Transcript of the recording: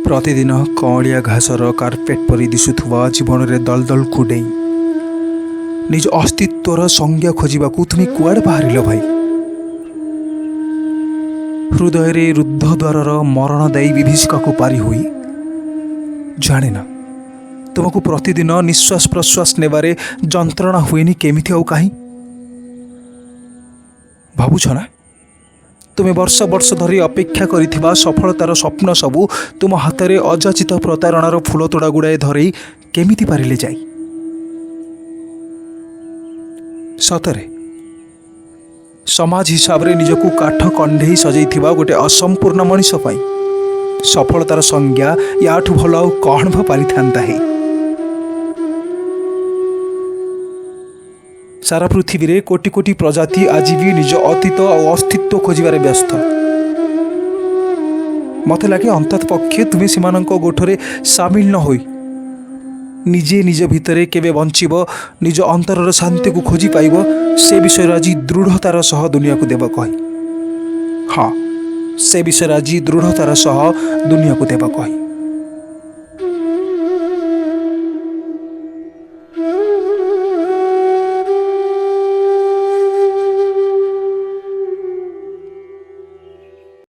ପ୍ରତିଦିନ କଅଁଳିଆ ଘାସର କାର୍ପେଟ୍ ପରି ଦିଶୁଥିବା ଜୀବନରେ ଦଲଦଲକୁ ଡେଇଁ ନିଜ ଅସ୍ତିତ୍ୱର ସଂଜ୍ଞା ଖୋଜିବାକୁ ତୁମେ କୁଆଡ଼େ ବାହାରିଲ ଭାଇ? ହୃଦୟରେ ରୁଦ୍ଧ ଦ୍ୱାରର ମରଣଦାୟୀ ବିଭୀଷିକାକୁ ପାରି ହୋଇ, ଜାଣେ ନା ତୁମକୁ ପ୍ରତିଦିନ ନିଶ୍ୱାସ ପ୍ରଶ୍ୱାସ ନେବାରେ ଯନ୍ତ୍ରଣା ହୁଏନି କେମିତି ଆଉ କାହିଁ? ଭାବୁଛ ନା, ତୁମେ ବର୍ଷ ବର୍ଷ ଧରି ଅପେକ୍ଷା କରିଥିବା ସଫଳତାର ସ୍ୱପ୍ନ ସବୁ ତୁମ ହାତରେ ଅଯାଚିତ ପ୍ରତାରଣାର ଫୁଲତୋଡ଼ା ଗୁଡ଼ାଏ ଧରେଇ କେମିତି ପାରିଲେ ଯାଇ? ସତରେ ସମାଜ ହିସାବରେ ନିଜକୁ କାଠ କଣ୍ଢେଇ ସଜେଇଥିବା ଗୋଟେ ଅସମ୍ପୂର୍ଣ୍ଣ ମଣିଷ ପାଇଁ ସଫଳତାର ସଂଜ୍ଞା ୟାଠୁ ଭଲ ଆଉ କ'ଣ ବା ପାରିଥାନ୍ତା ହେ? ସାରା ପୃଥିବୀରେ କୋଟି କୋଟି ପ୍ରଜାତି ଆଜି ବି ନିଜ ଅତୀତ ଆଉ ଅସ୍ତିତ୍ୱ ଖୋଜିବାରେ ବ୍ୟସ୍ତ। ମୋତେ ଲାଗେ, ଅନ୍ତତଃ ପକ୍ଷେ ତୁମେ ସେମାନଙ୍କ ଗୋଠରେ ସାମିଲ ନ ହୋଇ ନିଜେ ନିଜ ଭିତରେ କେବେ ବଞ୍ଚିବ, ନିଜ ଅନ୍ତରର ଶାନ୍ତିକୁ ଖୋଜି ପାଇବ, ସେ ବିଷୟରେ ଆଜି ଦୃଢ଼ତାର ସହ ଦୁନିଆକୁ ଦେବ କହି। ହଁ, ସେ ବିଷୟରେ ଆଜି ଦୃଢ଼ତାର ସହ ଦୁନିଆକୁ ଦେବ କହି।